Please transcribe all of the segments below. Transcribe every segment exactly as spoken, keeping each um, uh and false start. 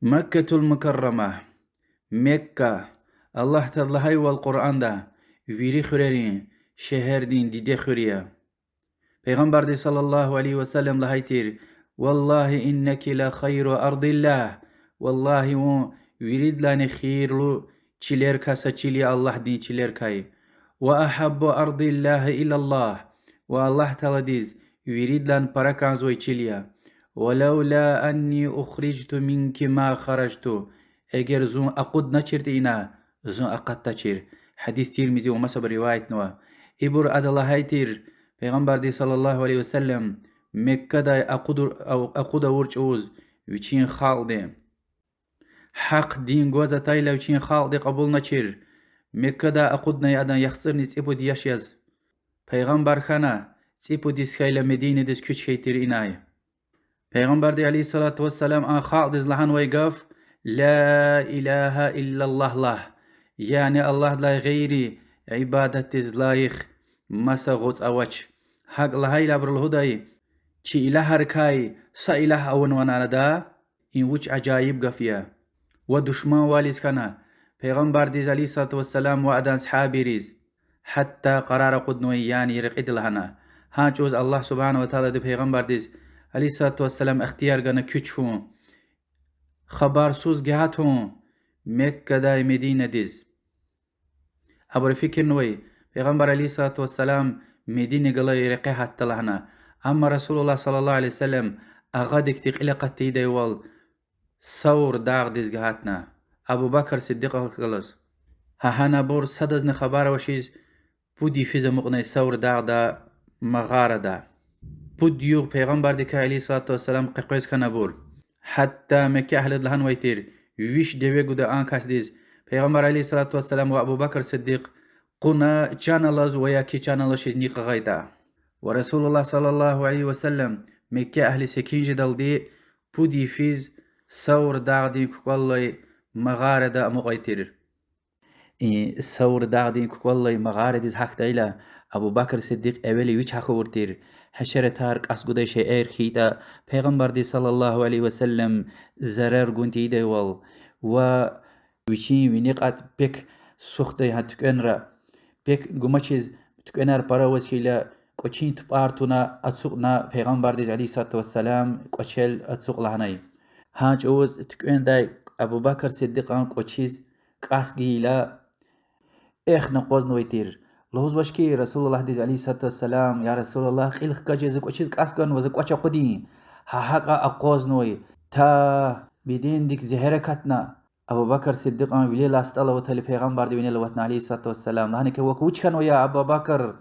Маккатул Мукаррама, Мекка, Аллагь Таалади лагьайвал Къуръанда, вири хуьрерин, шегьердин диде хуьр я. Пайгъамбарди صلى الله عليه وسلم лагьай тир: والله إنك لخير أرض الله, валлагьи, вун виридалайни хийирлу чилерикай са чил я, Аллагьдин чилерикай. وأحب أرض الله إلى الله, ва Аллагь Тааладиз виридалайни пара кӀанзавай чил я. ولولا أني أخرجت منك ما خرجت, эгер зун акъудначиртӀа ина, зун акъатдачир. Гьадис Тирмизи ва масабуру риваятнава. Ибур ада лагьай тир, Пайгъамбарди صلى الله عليه وسلم Меккадай акъуд-, акъуд авур чӀавуз вичин халкьди, гьахъ дин гваз атайла, вичин халкьди кьабулначир, Меккадай акъуднай адан яхцӀурни цӀипуд яш яз. Пайгъамбар хьана, цӀипуд йис хьайила Мединадиз куьч хьайи тир инай. Пайгъамбарди عليه الصلاة والسلام а халкьдиз лагьанвай гаф: لا إله إلا الله лагь, яни Аллагьдилай гъейри ибадатдиз лайих маса гъуцӀ авач. ГьакӀ лагьайла абуру лугьудай: чи илагьрикай са илагь авунвани ада? И вуч ажайиб гаф я! Ва душманвализ хьана Пайгъамбардиз عليه الصلاة والسلام ва адан асгьабийриз. Гьатта къарар акъуднавай, яни рекьиди лагьана. Гьа чӀавуз Аллагь سبحانه وتعالىди Пайгъамбардиз عليه الصلاة والسلام ихтияр гана куьч хьун хабарсуз гьатун Меккадай Мединадиз. Абуру фикирнавай, Пайгъамбар عليه الصلاة والسلام Медина галай рекье гьатда лагьана. Амма رسول الله صلى الله عليه وسلم агъадикди кьил акъат тийидайвал Савр дагъдиз гьатна, Абу Бакр Сиддикьахъ галаз. Гьа гьана абур садазни хабар авачиз пуд йифиз амукьнай Савр дагъда магъарада. Пуд югъ Пайгъамбардикай عليه الصلاة والسلام къекъвез хьана абур. Гьатта Мекке агьлиди лагьанвай тир, виш деве гуда а касдиз, Пайгъамбар عليه الصلاة والسلام ва Абу Бакр Сиддикь кьуна чан алаз ва яки чан алачиз ни къагъайтӀа. Ва رسول الله صلى الله عليه وسلم Мекке агьли секин жедалди пуд йифиз Савр дагъдин кукӀваллай магъарада амукьай тир. И Савр дагъдин кукӀваллай магъарадиз гьахьдайла, Абу Бакр Сиддикь эвел вич гьахьувур тир, гьашаратар, кӀас гудай шейэр хьайитӀа, Пайгъамбардиз صلى الله عليه وسلم зарар гун тийидайвал, ва вичин вини кьатӀ пек сухдай гьа туькӀвенра, пек гумачиз туькӀвенар пара аваз хьайила, кӀвачин тупӀар туна ацукьна Пайгъамбардиз عليه الصلاة والسلام кӀвачел ацукь лагьанай. Гьа чӀавуз туькӀвендай Абу Бакр Сиддикьан кӀвачиз кӀас гайила, эхна акъвазнавай тир. Лугьузвач хьи رسول اللهдиз عليه الصلاة والسلام: Я رسول الله, кьил хкажиз за кӀвачиз кӀас ганва, за кӀвач акъудин. Гьа гьакӀа акъвазнавай, та бедендик зегьера акатна. Абу Бакр Сиддикьан вилелай астӀал аватайла Пайгъамбарди винел аватна عليه الصلاة والسلام. Лагьана хьи: Вак вуч хьанва, я Абу Бакр?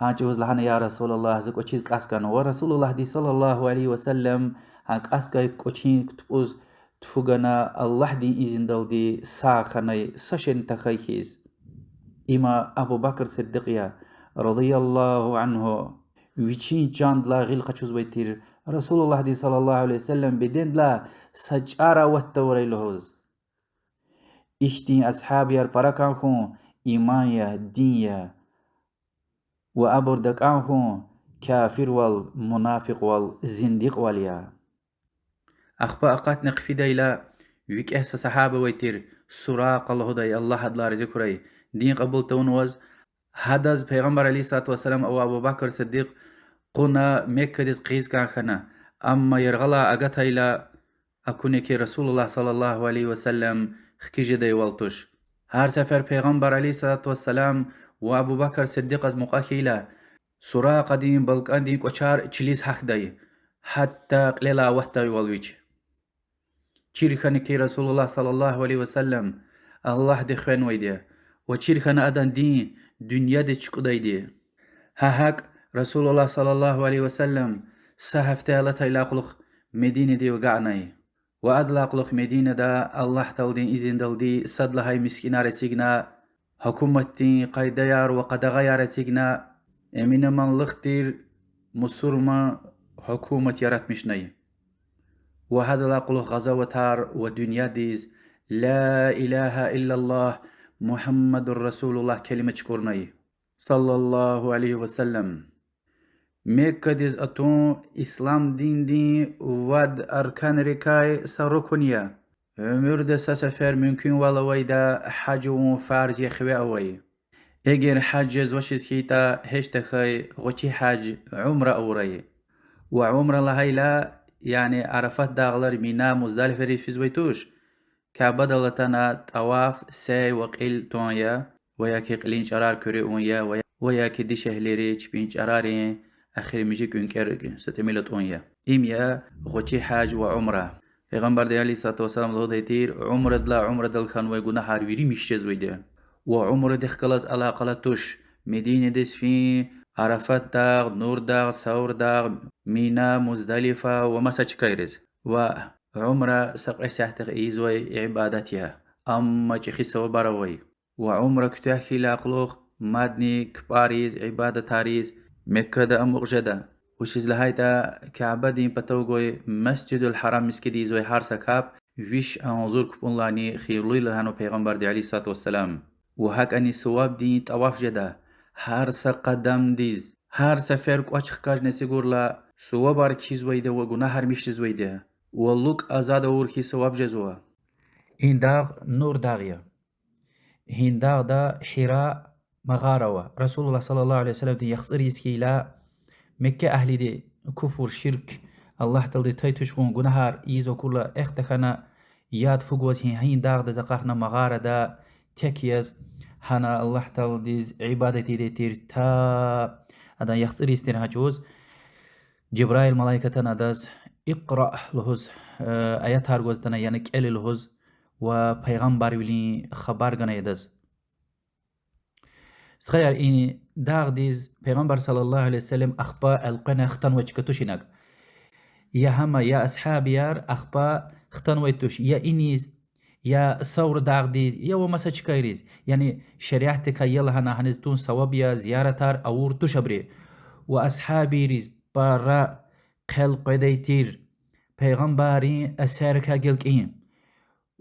Гьа чӀавуз лагьана: Я رسول الله, за кӀвачиз кӀас ганва. Ва رسول اللهди صلى الله عليه وسلم гьа кӀас гай кӀвачин тупӀуз туфу гана, Аллагьдин изиндалди сагъ хьанай, са шейни тахьай хьиз. Има Абу Бакр Сиддикь я, رضي الله عنه, вичин чандилай гъил къачузвай тир, رسول اللهди صلى الله عليه وسلم бедендилай са чӀар ават тавурай лугьуз. Ихьтин асгьабияр пара кӀан хьун иман я, дин я. Ва абур дакӀан хьун кафирвал, мунафикьвал, зиндикьвал я. Ахпа акъатна хъфидайла, викӀегь са сагьаба авай тир, Суракъа лугьудай, Аллагь адалай рази хьурай, дин кьабул тавунваз. Гьадаз Пайгъамбар عليه الصلاة والسلام ва Абу Бакр Сиддикь кьуна Меккадиз къигиз кӀан хьана. Амма яргъалай агатайла, акуна хьи رسول اللهди صلى الله عليه وسلم хкиз жедайвал туш. Гьар сефер Пайгъамбар عليه الصلاة والسلام ва Абу Бакр Сиддикьаз мукьва хьайила, Суракъадин балкӀандин кӀвачер чилиз гьахьдай, гьатта кьилелай аватдайвал вич. Чир хьана хьи رسول اللهди صلى الله عليه وسلم Аллагьди хвенвайди я, ва чир хьана адан дин дуьньядиз чукӀудайди. Гьа гьакӀ رسول اللهди صلى الله عليه وسلم са гьафте алатайдалай кьулухъ Мединадив агакьнай. Ва адалай кьулухъ Мединада Аллагь Тааладин изиндалди сад лагьай мискӀинар эцигна, гьукуматдин къайдаяр ва къадагъаяр эцигна, эмин-аманлух тир мусурман гьукумат яратмишнай. Ва гьадалай кьулухъ гъазаватар ва дуьньядиз لا إله إلا الله محمد رسول الله келима чукӀурнай, صلى الله عليه وسلم. Меккадиз атун ислам диндин вад арканрикай са рукун я. Уьмуьрда са сефер мумкинвал авайда гьаж авун фарз я хиве авай. Эгер гьаж жезвачиз хьайитӀа, гьич тахьай гъвечӀи гьаж, умра авурай. Ва умра лагьайла, яни Арафат дагълар Мина, Муздалифариз физвай туш, Кябедал атана тӀаваф, сяй ва кьил тун я, ва я ки кьилин чӀарар куьруь авун я, ва я, ва я ки дишегьлийри чпин чӀарарин эхиримжи кӀвенкӀвер са тӀимил атӀун я. Им я гъвечӀи гьаж ва умра. Пайгъамбарди عليه الصلاة والسلام лугьудай тир: умрадилай умрадал хьанвай гунагьар вири михьи жезвайди я. Ва умрадихъ галаз алакъалу туш Мединадиз фин, Арафат дагъ, Нур дагъ, Савр дагъ, Мина, Муздалифа ва маса чкайриз. Ва умра са кьве сятдихъ ийизвай ибадат я, амма чӀехи савабар авай. Ва умра куьтягь хьайидалай кьулухъ мадни кпӀариз, ибадатариз Меккада амукь жеда. Вучиз лагьайтӀа Кябедин патав гвай Масжидуль-Гьарам мискӀинда ийизвай гьар са капӀ виш агъзур кпӀунилайни хийирлу я лагьанва Пайгъамбарди عليه الصلاة والسلام. Ва гьакӀни савабдин тӀаваф жеда. Гьар са къадамдиз, гьар сефер кӀвач хкажна эцигурла, савабар кхьизвайди я ва гунагьар михьи жезвайди я. Ва лукӀ азад авур хьиз саваб жезва. И дагъ Нур дагъ я. Гьи дагъда Гьира магъара ава. رسول الله صلى الله عليه وسلمдин яхцӀур йис хьайила, Мекке агьлиди куфр, ширк, Аллагь Тааладиз тай туш хьун гунагьар ийиз акурла, эхь тахьана, яд фу гваз гьи, гьи дагъдиз акьахна магъарада тек яз, гьана Аллагь Тааладиз ибадат ийидай тир та адан яхцӀур йис тир гьа чӀавуз. Жибраил малаик атана адаз اقرأ лугьуз, э, аятар гваз атана, яни кӀела лугьуз, ва пайгъамбарвилин хабар гана адаз. Стхаяр, и дагъдиз Пайгъамбар صلى الله عليه وسلم ахпа элкъвена хтанвай чка туш инаг. Я гьам, я асгьабияр ахпа хтанвай туш, я иниз, я Савр дагъдиз, я ва маса чкайриз. Яни шариатдикай я лагьана гьаниз тун саваб я, зияратар авур туш абуру. Ва асгьабийриз пара хъел къведай тир Пайгъамбаррин асаррикай гелкӀин.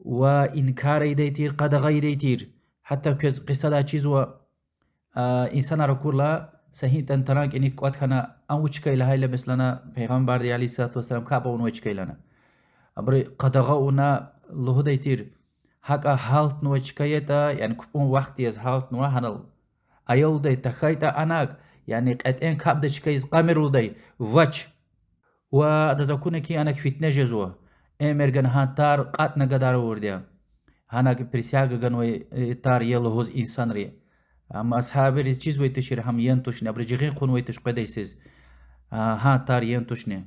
Ва инкар ийидай тир, къадагъа ийидай тир. Гьатта квез къисадай чизва, а, инсанар акурла, са гьинтӀани таран кӀаник кӀватӀ хьана, ам вуч чка я лагьайла, месела, Пайгъамбарди عليه الصلاة والسلام капӀ авунвай чка я лагьана. Абуру къадагъа авуна лугьудай тир: гьакӀа гьалтнавай чка ятӀа, яни кпӀун вахт яз гьалтнава гьанал, аялдай тахьайтӀа анаг, яни кьетӀен капӀдай чка ийиз кьамир лугьудай, вач. Ва адаз акуна хьи, анаг фитне жезва. Эмир гана гьа тар кьатӀна гадар авурди я. Гьанаг присяга ганвай, э, тар я лугьуз инсанри. Амма асгьабийриз чизвай тушир, гьам ян тушни, абуру жигъин кьунвай туш къведай йисуз. А, гьа тар ян тушни.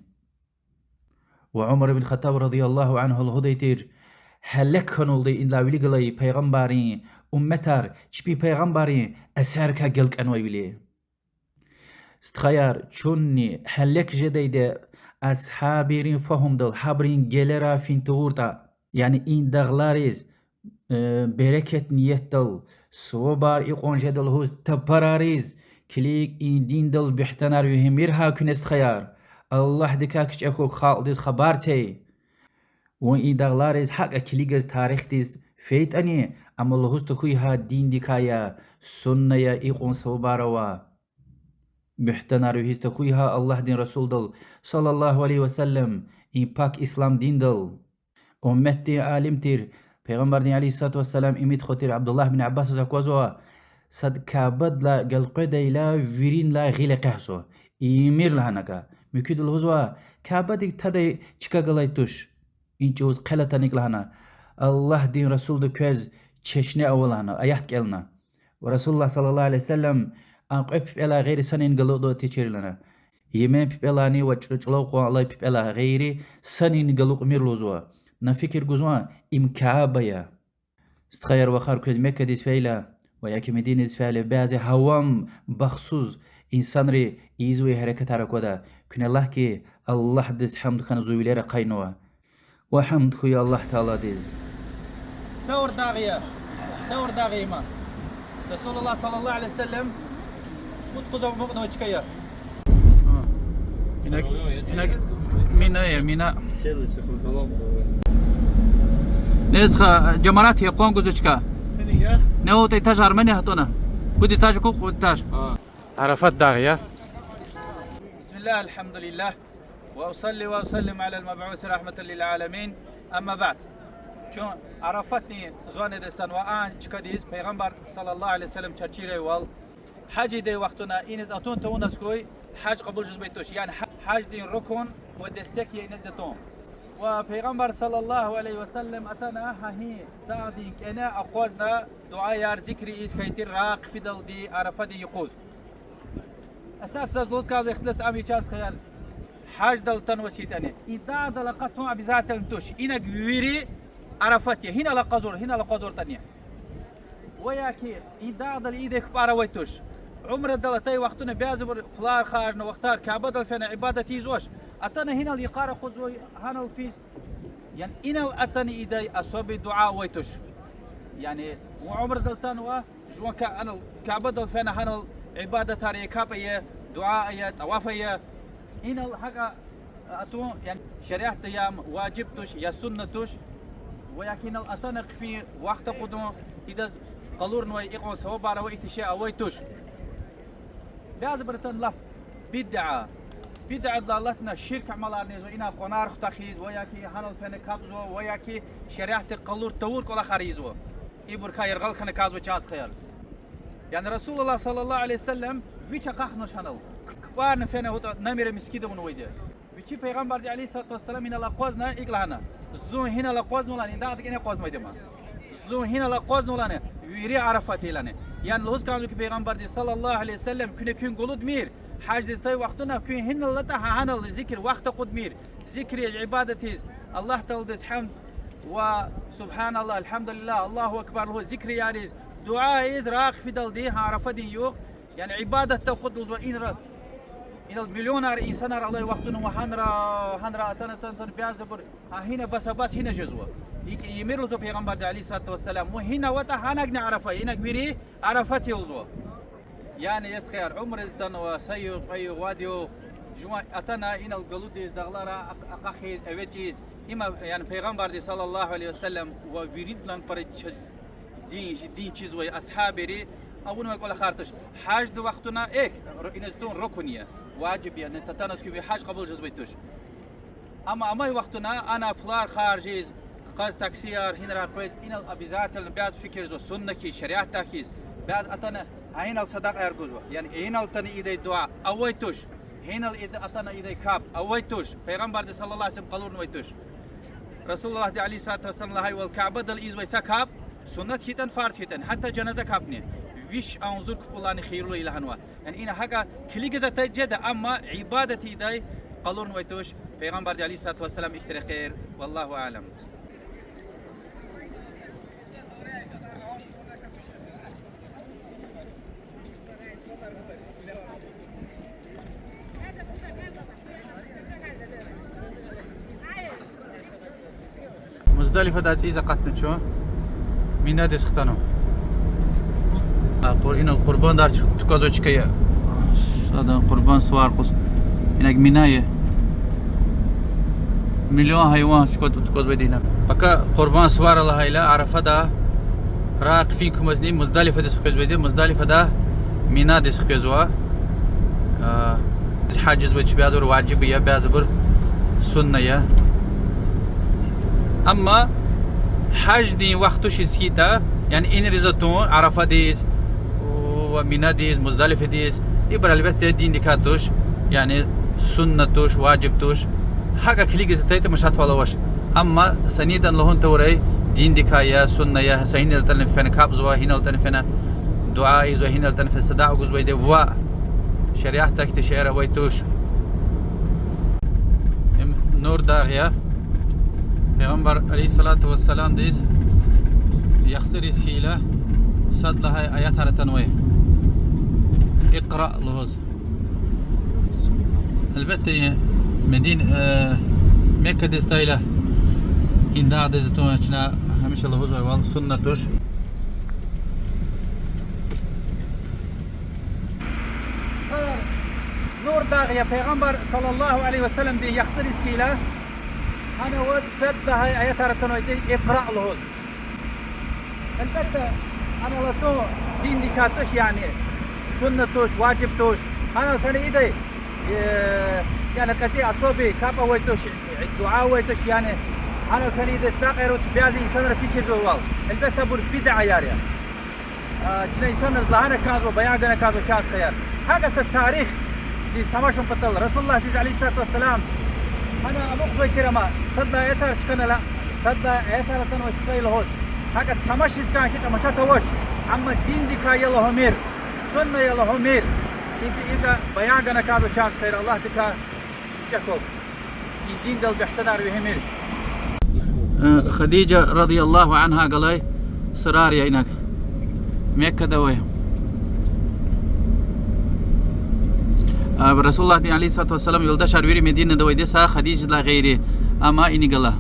Ва Умар ибн Хаттаб رضي الله عنه лугьудай тир: гьелек хьаналда идалай вилик галай пайгъамбаррин умметар чпин пайгъамбаррин асаррикай гелкӀанвайвиляй. Стхаяр, чунни гьелек жедайди я асгьабийрин фагьумдал гьабурун гелера фин тавуртӀа. Яни и дагълариз, э, берекет ниятдал, савабар икьван жеда лугьуз тапарариз, килиг и диндал буьгьтенар вегьимир гьа куьне, стхаяр. Аллагьдикай кичӀе хьухь, халкьдиз хабар це. Вун и дагълариз гьакӀа килигиз тарихдиз фейитӀани, амма лугьуз тахьуй гьа диндикай я, сунна я, икьван савабар ава. Буьгьтенар вегьиз тахьуй гьа Аллагьдин расулдал صلى الله عليه وسلم, и пак ислам диндал. Умметдин алим тир, Пайгъамбардин عليه الصلاة والسلام имит хва тир Абдуллагь бин Аббасаз аквазва, сад Кябедилай гелкъведайла виринлай гъил экъягъзава. Ийимир лагьана кӀа. Муькуьда лугьузва, Кябедик тадай чка галай туш. И чӀавуз хъел атана лагьана. Аллагьдин расулда квез чешне ава лагьана, аят кӀелна. Ва رسول الله صلى الله عليه وسلم а кьве пипӀелай гъейри санин галукьда течир лагьана. Емен пипӀелайни ва чӀу-, чӀулав кьван алай пипӀелай гъейри санин галукьмир лугьузва. На фикир гузвани, им Кяба я. Стхаяр-вахар, квез Меккадиз фейила ва яки Мединадиз фейила, бязи гьавам бахтсуз инсанри ийизвай гьерекатар аквада. Куьне лагь хьи, Аллагьдиз гьамд хьана, зи вилер ахъайнава. Ва гьамд хьуй Аллагь Тааладиз. Савр дагъ я. Савр дагъ я им. رسول الله صلى الله عليه وسلم пуд къуза амукьнавай чка я. Инаг, инаг Мина я, Мина. Не, стха, жамарат я, къван гузвай чка. Не, вот этаж Армения гьатӀана. Пуд этаж, кьван этаж. Арафат дагъ я. بسم الله، الحمد لله، وأصلي وأسلم على المبعوث رحمة للعالمين، أما بعد. Чун Арафатдин зуанидиз атанва, а чкадиз Пайгъамбар صلى الله عليه وسلم чаз чирайвал, гьаж ийидай вахтунда иниз атун тавуназ хьуй гьаж кьабул жезвай туш. Яни гьа-, гьаждин рукун ва дестек я иниз атун. Ва Пайгъамбар صلى الله عليه وسلم атана гьа и дагъдин кӀане акъвазна, дуьаяр, зикр ийиз хьайи тир рагъ фидалди Арафадин юкъуз. Эсас заз лугьуз кӀанзавай ихтилат ам я, чаз хияр, гьаждал атанваз хьайитӀани, и дагъдал акъатун обязательно туш. Инаг вири Арафат я, гьинал акъвазур, гьинал акъвазуртӀани. Ва я ки и дагъдал ийидай кпӀар авай туш. Умрадал атай вахтунда бязибур пулар харжна, вахтар Кябедал фена ибадат ийизвач. Атана гьинал йикъар акъудзава, гьанал физ. Яни инал атана ийидай особый дуьа авай туш. Яни вун умрадал атанва, жуван Ка-, анал Кябедал фена гьанал ибадатар ая, капӀ ая, дуьа ая, тӀаваф ая. Инал гьакӀа атун, яни шариатда я важиб туш, я сунна туш. Ва я ки инал атана хъфин, вахт акъудун, идаз къалурнавай икьван савабар авай, ихьтин шей авай туш. Бязибур атана лап бидъа. Бидъадилай алатна ширк амаларни ийизва, ина къванар хутахиз, ва я ки гьанал фена капӀзава, ва я ки шариатди къалур тавур кӀвалахар ийизва. Ибурукай яргъал хьана кӀанзава, чаз хияр. Яни رسول الله صلى الله عليه وسلم вич акьахнач гьанал. КпӀарни фена гьатта намира мискӀинда авунвайди. Вичи Пайгъамбарди عليه الصلاة والسلام инал акъвазна икӀ лагьана: зун гьинал акъвазнавалани, и дагъдин кӀане акъвазнавайди я ман. Зун гьинал акъвазнавалани, вири Арафат я лагьана. Яни лугьуз кӀанзава ки Пайгъамбарди صلى الله عليه وسلم куьне куьн галудмир, гьаждиз атай вахтунда куьн гьинал атӀа гьа-, гьанал зикр, вахт акъудмир, зикр ийиз, ибадат ийиз, Аллагь Тааладиз гьамд ва سبحان الله, الحمد لله, الله أكبر лугьуз, зикрияр ийиз, дуьа ийиз, рагъ фидалди гьа Арафадин юкъ, яни ибадатда акъуд лугьузва инра. Инал миллионар инсанар алай вахтунда ва гьанра, гьанра атана, атана, атана бязибур гьа гьина баса-бас гьина жезва. ИкӀ ийимир лугьузва Пайгъамбарди عليه الصلاة والسلام: вун гьина аватӀа, гьанагни Арафа я, инаг вири Арафат я лугьузва. Яни, чаз хияр, умрадиз атанва, са югъ, кьве югъ, вад югъ, жуван атана инал галудиз, дагълара акь-, акьахиз, эвичӀиз. Има, яни Пайгъамбарди صلى الله عليه وسلم ва виридалай пара чаз-, дин, дин чизвай асгьабри авунвай кӀвалахар туш. Гьаждин вахтунда экв, ру-, иниз атун рукун я, важиб я, яни атаназ хьуй, гьаж кьабул жезвай туш. Амма амай вахтунда ана пулар харжиз, къаз таксияр, гьинра къвез, инал обязательно бязи фикирзава, сунна хьиз, шариатда хьиз, бязи атана гьа инал садакьаяр гузва. Яни инал атана ийидай дуьа авай туш, гьинал ида-, атана ийидай капӀ авай туш, Пайгъамбарди صلى الله عليه وسلم къалурнавай туш. Расулуллагьди عليه الصلاة والسلام лагьайвал, Кябедал ийизвай са капӀ, суннат хьайитӀани, фарз хьайитӀани, гьатта жаназа капӀни, виш агъзур капӀунилайни хийирлу я лагьанва. Яни ина гьакӀа килигиз атай жеда, амма ибадат ийидай къалурнавай туш Пайгъамбарди عليه الصلاة والسلام ихьтин рекьер. والله أعلم. Муздалифадай цӀийиз акъатна чун, Минадиз хтанва. А, Къур-, инал къурбандар чу-, тукӀвазвай чка я. Адан къурбанд сувар къуз. Инаг Мина я. Миллион гьайван чукӀва-, тукӀвазвайди ина. Пака къурбанд сувар лагьайла, Арафада рагъ хъфин кумазни Муздалифадиз хквезвайди, Муздалифада Минадиз хквезва. А, гьаж ийизвай чпи бязибур важиб я, бязибур сунна я. Амма гьаждин вахт тушиз хьайитӀа, яни инриз атун Арафадиз ва Минадиз, Муздалифадиз, ибур, гьелбетда, диндикай туш, яни сунна туш, важиб туш. ГьакӀа килигиз атайтӀа машатвал авач. Амма са нидани лугьун тавурай, диндикай я, сунна я, са гьинал атӀани фена капӀзава, гьинал атӀани фена дуьа ийизва, гьинал атӀани фена садакьа гузвайди ва шариатда ихьтин шейэр авай туш. Им Нур дагъ я. Пайгъамбар عليه الصلاة والسلامдиз яхцӀур йис хьайила сад лагьай аятар атанвай. اقرأ лугьуз. Гьелбетда, Медин-, э, Меккадиз атайла, и дагъдиз атун чна гьамиша лугьузвайвал, сунна туш. Нур дагъ я, Пайгъамбар صلى الله عليه وسلمдин яхцӀур йис хьайила, гьана аваз сад лагьай аятар атанвайди, اقرأ лугьуз. Гьелбетда, гьанал атун диндикай туш, яни сунна туш, важиб туш. Гьанал фена ийидай, э, яни кьетӀи особый капӀ авай туш, дуьа авай туш, яни Гьана кӀани дестакьарун чи бязи инсанра фикирзавайвал. Гьелбетда, абур бидъаяр я. А, чна инсанриз лагьана кӀанзава, баян гана кӀанзава чан стхаяр. ГьакӀа са тарихдиз тамашун патал, Расулуллагьдиз, عليه الصلاة والسلام, гьана алукӀзавай тир ама, сад лагьай аятар чкӀанала, сад лагьай аятар атанва чкӀай лугьуз. ГьакӀа тамашиз кӀан хьайитӀа, масат авач, амма диндикай я лугьумир, сунна я лугьумир. Иб-, ибур баян гана кӀанзава чан стхаяр, Аллагьдикай кичӀе хьухь. И диндал бегьтанар вегьимир. Э, Хадижа رضي الله عنها галай сурар я инаг. Меккада авай. А, Расулуллагьдин, عليه الصلاة والسلام, юлдашар вири Мединада авайди я, са Хадижадилай гъейри. Амма инаг ала.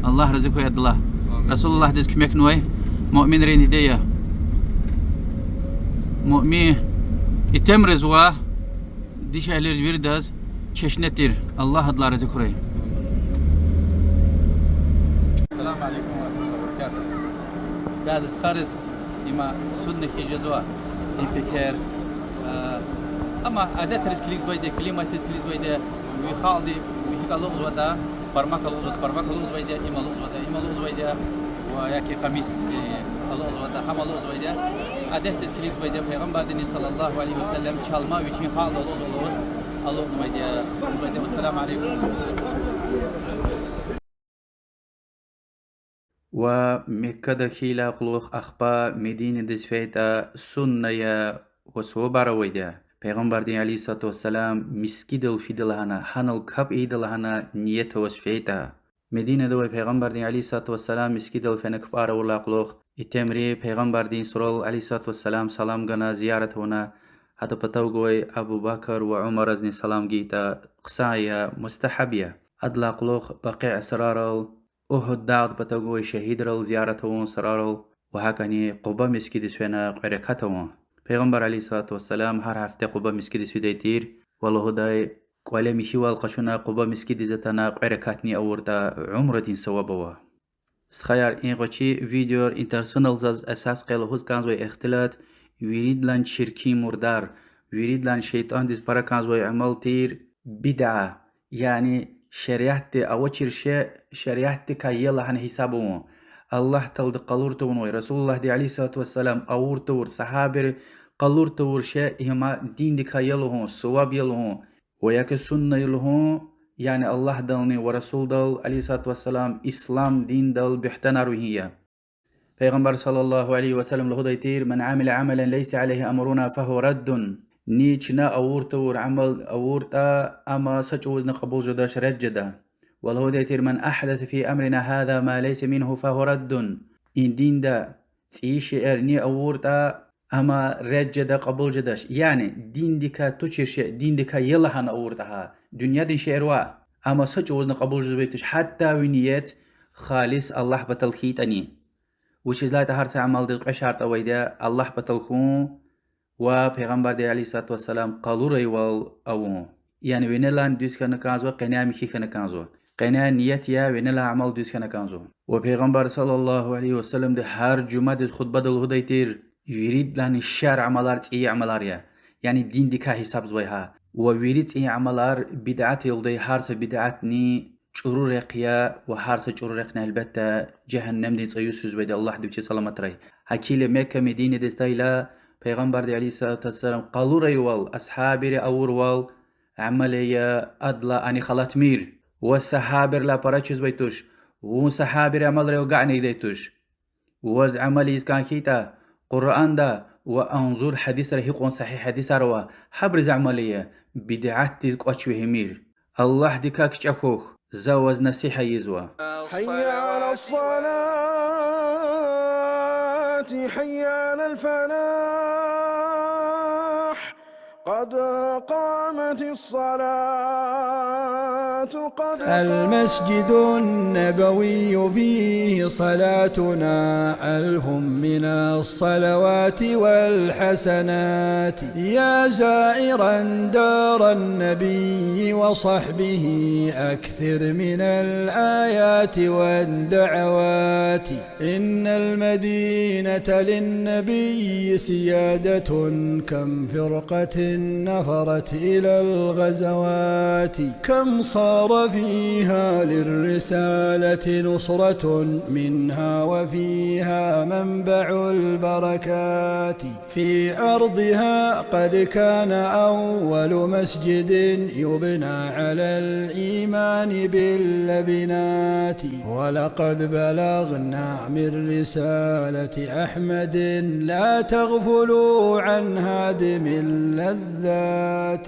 Аллагь рази хьуй адалай. Расулуллагьдиз куьмекнавай муъминрин диде я. Муъмин итимриз ва дишегьлийриз виридаз чешне тир. Аллагь адалай рази хьурай. السلام عليكم ورحمة الله وبركاته. Бязи стхайриз има сунна хьиз жезва, им пекер. Э, амма адетриз килигзавайди, климатдиз килигзавайди, ви халкьди, ви гьикӀ алукӀзаватӀа, пармак алукӀзаватӀа, пармак алукӀзавайди, им алукӀзаватӀа, им алукӀзавайди, ва яки къамис, э, алукӀзаватӀа, гьам алукӀзавайди, адетдиз килигзавайди, Пайгъамбардини صلى الله عليه وسلم чалма вичин халкьди алукӀзавайвал алукӀзавайди, алукӀзавайди. والسلام عليكم. Ва Меккада хьайила кьулухъ ахпа Мединадиз фейитӀа сунна я ва сувабар авайди я. Пайгъамбардин, عليه الصلاة والسلام, мискӀиндал фида лагьана, гьанал капӀ ийида лагьана ният аваз фейитӀа. Мединада авай Пайгъамбардин, عليه الصلاة والسلام, мискӀиндал фена капӀар авурдалай кьулухъ, итимри Пайгъамбардин сурал, عليه الصلاة والسلام, салам гана, зиярат авуна, гьадан патав гвай Абу Бакр ва Умаразни салам гайитӀа хъсан я, мустагьаб я. Адалай кьулухъ Бакъи сурарал, Угьуд дагъдин патав гвай шагьидрал зиярат авун сурарал, ва гьакӀни Къуба мискӀиндиз фена кьве ракат авун. Пайгъамбар, عليه الصلاة والسلام, гьар гьафте Къуба мискӀиндиз фидай тир ва лугьудай: кӀвале михьивал къачуна, Къуба мискӀиндиз атана, кьве ракатни авуртӀа, умрадин суваб ава. Стхаяр, и гъвечӀи видеор интарсуналзаз эсас къе лугьуз кӀанзавай ихтилат: виридалай чиркин, мурдар, виридалай шейтӀандиз пара кӀанзавай амал тир бидаа, яни шариатди авачир шей шариатдикай я лагьана гьисаб авун. Аллагь Таалади къалур тавунвай, Расулуллагьди, عليه الصلاة والسلام, авур тавур, сагьабайри къалур тавур шей има диндикай я лугьун, суваб я лугьун, ва яки сунна я лугьун, яни Аллагьдални ва Расулдал, عليه الصلاة والسلام, ислам диндал буьгьтенар вегьин я. Пайгъамбар صلى الله عليه وسلم лугьудай тир: من عمل عملا ليس عليه أمرنا فهو رد. Ни чна авур тавур амал авуртӀа, ама са чӀавузни кьабул жедач, ред жеда. Ва лугьудай тир: من أحدث في أمرنا هذا ما ليس منه فهو رد. И динда цӀийи шейэр ни авуртӀа, ама ред жеда, кьабул жедач. Яни диндикай тушир шей диндикай я лагьана авуртӀа гьа, дуьньядин шейэр ваъ, ама са чӀавузни кьабул жезвай туш, гьатта ви ният халис Аллагь патал хьайитӀани. Вучиз лагьайтӀа гьар са амалдиз кьве шартӀ авайди я: Аллагь патал хьун ва Пайгъамбарди, عليه الصلاة والسلام, къалурайвал авун. Яни винелай дуьз хьана кӀанзава, къеняй михьи хьана кӀанзава. Къеняй ният я, винелай амал дуьз хьана кӀанзава. Ва Пайгъамбар صلى الله عليه وسلمди гьар жумядиз хутбада лугьудай тир: виридалай шар амалар цӀийи амалар я, яни диндикай гьисабзавай гьа. Ва вири цӀийи амалар бидат я лугьудай, гьар са бидатни чӀуру рехъ я, ва гьар са чӀуру рехъни, гьелбетда, жегьеннемдин цӀуз физвайди, Аллагьди вичи саламатрай. Гьакӏ хьайила Мекка, Мединадиз атайла, Пайгъамбарди, عليه الصلاة والسلام, къалурайвал, асгьабри авурвал амал я, адалай ани халатмир. Ва сагьабайрилай пара чизвай туш: вун сагьабайрин амалрив агакьна ийидай туш. Ваз амал ийиз кӀан хьайитӀа, Къуръанда ва агъзур гьадисра, гьикьван сагьигь гьадисар ава, гьабуруз амал ая, бидатдиз кӀвач вегьимир. Аллагьдикай кичӀе хьухь, за ваз насигьат ийизва. حي على الصلاة، حي على الفلاح، قد قامت الصلاة، قد المسجد النبوي فيه صلاتنا ألف من الصلوات والحسنات. يا زائرا دار النبي وصحبه، أكثر من الآيات والدعوات. إن المدينة للنبي سيادة، كم فرقة نفرت إلى الغزوات، كم صار فيها للرسالة نصرة، منها وفيها منبع البركات. في أرضها قد كان أول مسجد يبنى على الإيمان باللبنات، ولقد بلغنا من رسالة أحمد لا تغفلوا عن هادم اللذات.